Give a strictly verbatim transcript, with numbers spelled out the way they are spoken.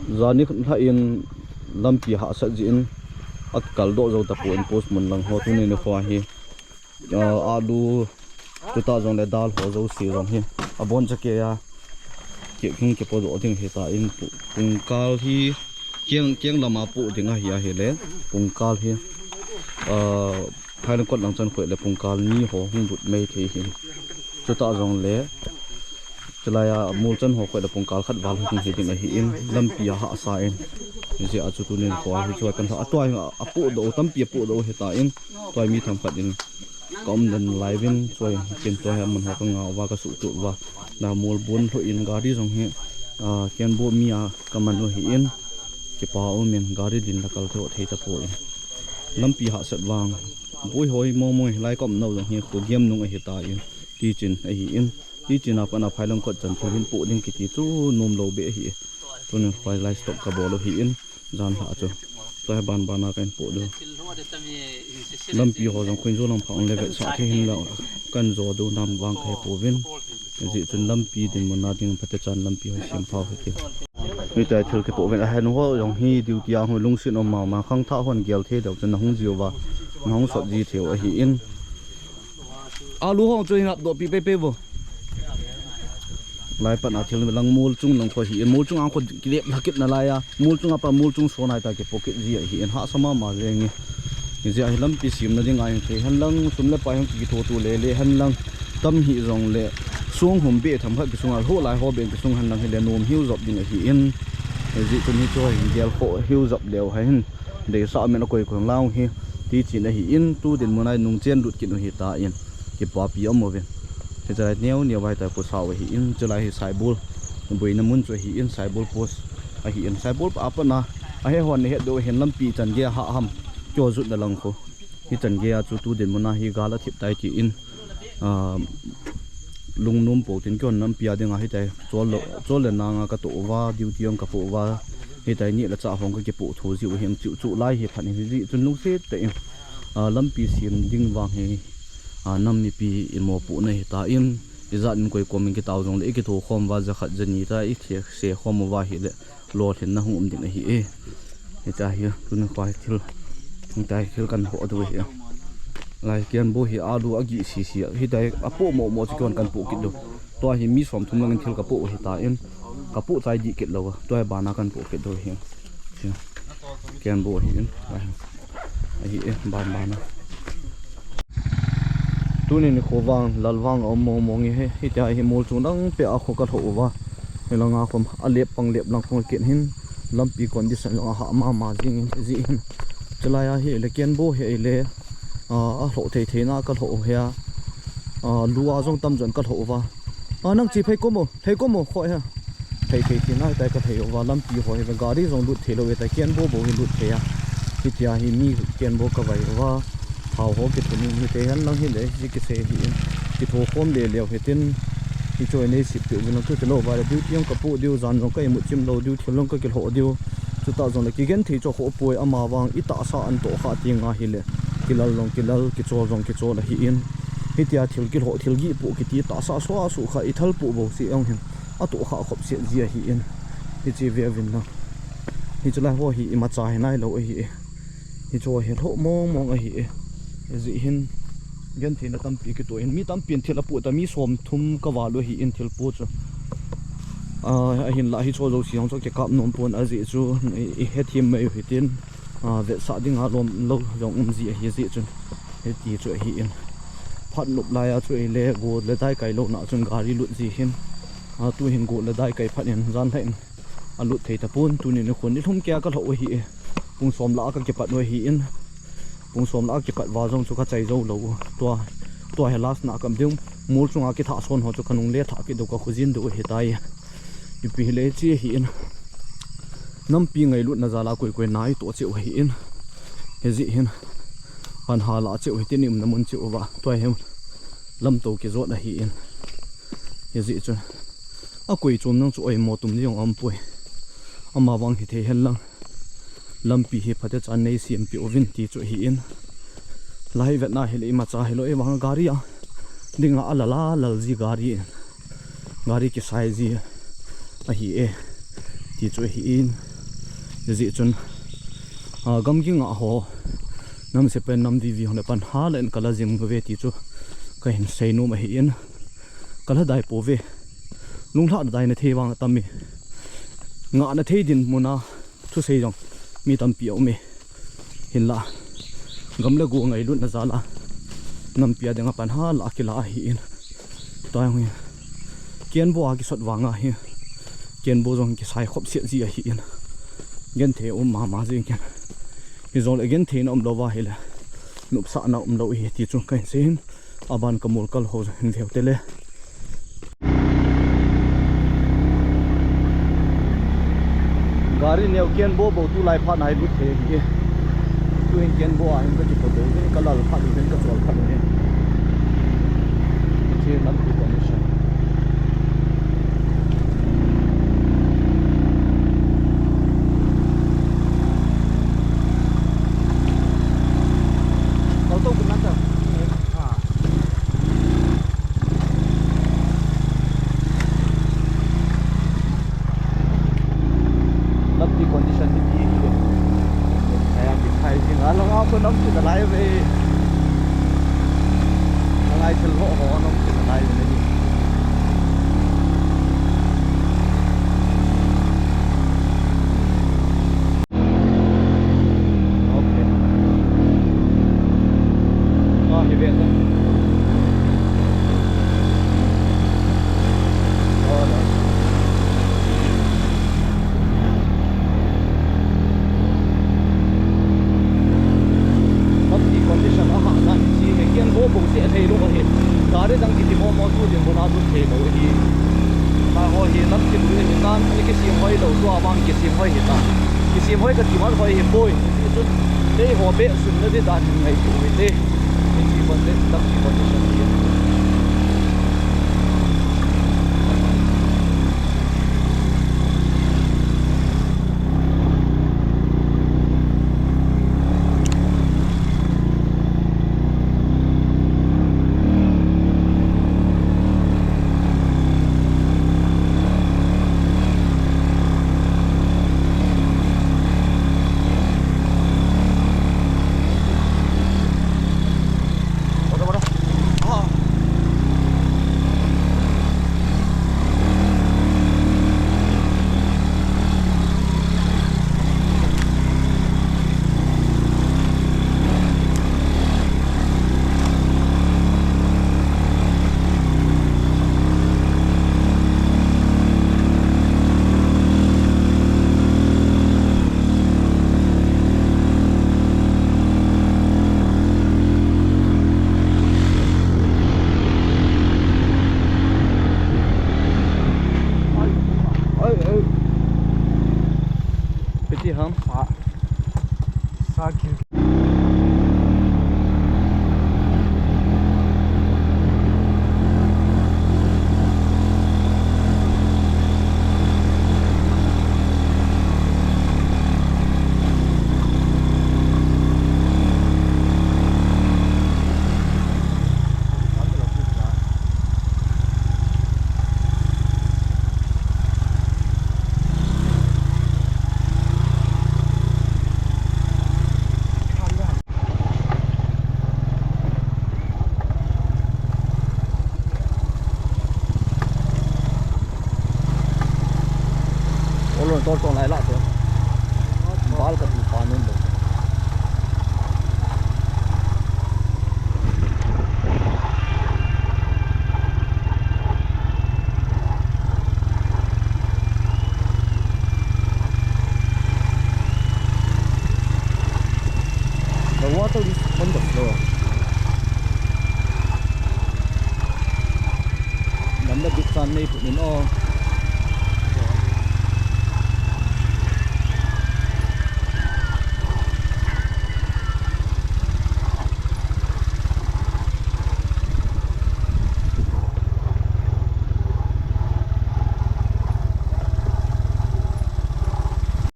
Jani lha in lampi hahsat jeh in akikal doh jou tapon post mun lang ho tuni nikho hi. Ah, alu, chuta jongle dal ho jouse jong hi abon chakei a kihing kipodoh ding hitan pu-, pungkal hi keng, keng lama poh ding ahi, ahile pungkal hi, ah, Phailengkot lang chan khoh le pungkal ni ho hung lut mai thei hin. Chuta jongle chulai a mol chan ho khoh le pungkal khat val hung hi ding ahin, lampi ahahsa in. Hijeh a chu tuni nikho hi chua kan ha, atua hi apohdoh, tampi apohdoh hitan, tua hi mi themkhat in ka umdan lai uvin, chua hi kin tua hi amun ho ka ngah uva, ka suhtup uva. Na mol bon lhoh in gari jong hi, ah, Kenbo mi a ka man u ahin, kipa umin gari din la kal thei tapon. Lampi hahsat vang, boi hoi mo mo, hilai ka umnau jong hi kho giam nung ahitan, Tichin ahin, Tichin a pat a Phailengkot chan thil hin poh ding kiti chu nom lou beh ahi. Tuni nikho lai stop ka bol u ahin, jan lha chu tua hi ban ban a kan poh diu. Lampi ho jong khoin jo lang pha le vetsah thei hin la kan jo diu nam vang ka he pouvin. Hijeh chun lampi dinmun a ding phatechan lampi ho sem phau hite. Hitia thil kipoh uvin, ahin ho jong hi duty a hung lungset um mama, khangthah hon gel thei deu chun na hung ji uva, na hung sot ji thei u ahin. Alu ho chu hin apdoh pi pei pei vo. Lai pat a thil lang mol chung lang kho hi, mol chung a kho kilep lha kit nalai a, mol chung a pat mol chung so nai ta kipoh kit ji ahin, hahsa mama jeng e. Hijeh a hi lampi semna ding a hin thei hen lang, sum le pai hung kitho to le le hen lang, tam hih jongle song hom beh themkhat kisung a, lhoh lai ho beh kisung hen lang hile nom hiu jop ding ahin. Hijeh chun hichu hin gel khoh hiu jop leu hen, deisah min a koi koi lang hi, Tichin ahin, tu dinmun a nung chen lut kit u hitan, kipapi um uvin. Hiche lai neo neo vai ta kho sao ahin, chulai hi Saibol boina mun chu ahin, Saibol post ahin, Saibol a pat a, ahe hon na het diu ahin, lampi chan gei a hah ham, kio jotna lang kho. Hichan gei a chu tu dinmun a hi gal athip tai tin, ah, lungnom pou tin kihon lampi a dinga hitia chol lou, chol le nanga ka toh uva, duty jong ka poh uva, hitia ni le cha hong ka kipoh tho jiu hin chu, chu lai hi phat hi ji chun lungset tah in, ah, lampi sem ding vang hi, ah, nam mipi in mopohna hitan, ijat in koi kom in kitao jongle ikitho khom uva, ja khat ja ni ta i the se khom uva hile lolhinna hung um ding ahi e. Hitia hi tuni kho hi thil, hitia hi thil kan ho diu ahi. Lai Kenbo hi alu agih sisi a, hitia hi apoh mo mo chu kihon kan poh kit diu. Tua hi mi som thum lang in thil ka poh u hitan, ka poh chai dih kit lou a, tua hi ban a kan poh kit diu ahi. Kenbo ahin, ahi e, ban ban a. Tuni nikho vang, lal vang a um mong mong e, hitia hi mol chung lang peh a kho ka lhoh uva. Hilanga khom alep pang lep lang khong kit hin, lampi condition jong ahah mama jing in, jeh hin. Chulai a hile Kenbo hile, ah, alhoh thei thei na ka lhoh u hia. Ah, lu a jong tam jon ka lhoh uva. Ah, nang chi phei kom o, thei kom o, kho hia. Thei thei thei na hitia ka thei uva, lampi ho hi gari jong lut thei lou e, ta Kenbo bou hi lut thei a. Hitia hi mi Kenbo ka vai uva. Thao ho kithun in hithei hen lang hile, ji kisei hi in. Kitho khom le leu hitin. Hichu nei sip peh uvin lang tu ti lou va le, duty jong ka poh diu, jan jong ka imut chim lou diu, thil jong ka kilhoh diu. Chuta jongle kigenthei chu khoh poi, amavang itahsa an tohkhah ti nga hile. Kilal jong kilal, kichol jong kichol ahi in. Hitia thil kilhoh, thil gih poh kiti tahsa sua sukha ithal poh bou si jong hin. Atohkhah khop set ji ahi in. Hiche ve uvin lang. Hichu lai ho hi imacha hi nailou ahi e. Hichu hi lhoh mong mong ahi e. Hijeh hin gentheina tampi kitoh in, mi tampin thil apoh ta, mi som thum ka val u ahi in thil poh chu. Ah, ahinlah hichu jouse jong chu kikap nom pon ajeh chu i, i hethem mai u hitin, ah, vetsah dinga lom lou jong um ji ahi jeh chun. Hiti chu ahi in. Phat nop lai a chu ile go le daikai louna chun gari lut ji hin. Ah, tu hin go le daikai phat in jan lha in. Alut thei tapon, tuni nikho nilhum kei a ka lhoh u ahi e. Pung som lah a ka kipat u ahi in. Pung som lah a kipat uva jong chu ka chai jou lou u. Tua, tua hi last na kam ding. Mol chunga kithah son ho chu ka nung le thah kit diu, ka khojin diu ahitai. Ipi hile hiche hi in. Nampi ngailutna jal a koi koi na itoh cheh u ahi in. Hijeh hin. Pan hala cheh u hitin i umna mun cheh uva. Tua hi lamto kijot ahi in. Hijeh chun. Akoi chom nang chu oimo tum ding jong aumpoi. Amavang hithei hen lang. Lampi hi phatechan nei sempeh uvin ti chu ahi in. Lai vetna hile imacha hilou, ivang gari a dinga alal a lal ji gari in. Gari kisai ji ahi e. Ti chu ahi in. Hijeh chun, ah, gamgi ngah ho, nam sepai nam vivi ho le pan ha le in kala jing ve ti chu kahin seinom ahin, kala dai pouve. Lunglhah dai na thei vang atam e. Ngah na thei dinmun a thusei jong mi tampi aum e. Hinlah, gam le go ngailutna jal a, nampi a dinga pan ha lah a kila ahin. Tua hi, Kenbo a kisot vang ahi. Kenbo jong kisai khop set ji ahin. Genthei um mama ji ken. Hijongle genthei na um lou va hile, nopsahna um lou hi ti chu kahin sei hin. Aban ka mol kal ho jong hin veu te le. Gari neo Kenbo bou tulai phat nai lut thei hi. Tuhin Kenbo a hin ka kipo dou hin, ka lal phat hin, ka chol phat hin. Hiche lampi condition. Kal to kun lang ta. Ah. Lampi condition hi ti hi. Kaya ki khai jing a lang a ko nam ti da lai ve. Lang ai thil ho ho nam ti da lai ve ni. Okay. Ah, hi ve ta. Lampi condition a hahsa hi, hiche hi Kenbo bou seh thei lou ahi. Gari dang kiti mo mo tu dinmun a lut thei lou ahi. Keiho hi lam kilui ahi tan, ani kisem hoi lou, tua vang kisem hoi ahi tan. Kisem hoi kati man hoi ahipoi. Hichun keiho beh sunna di dan hin ngaito u hite. Hiche condition, lampi condition hi. Oi, oi. Piti ham? Sa. Sa kil. Olon tor tong lai la to. Bal ka tu pa nun lo. The water is on the floor. Namna bit san nei put in o.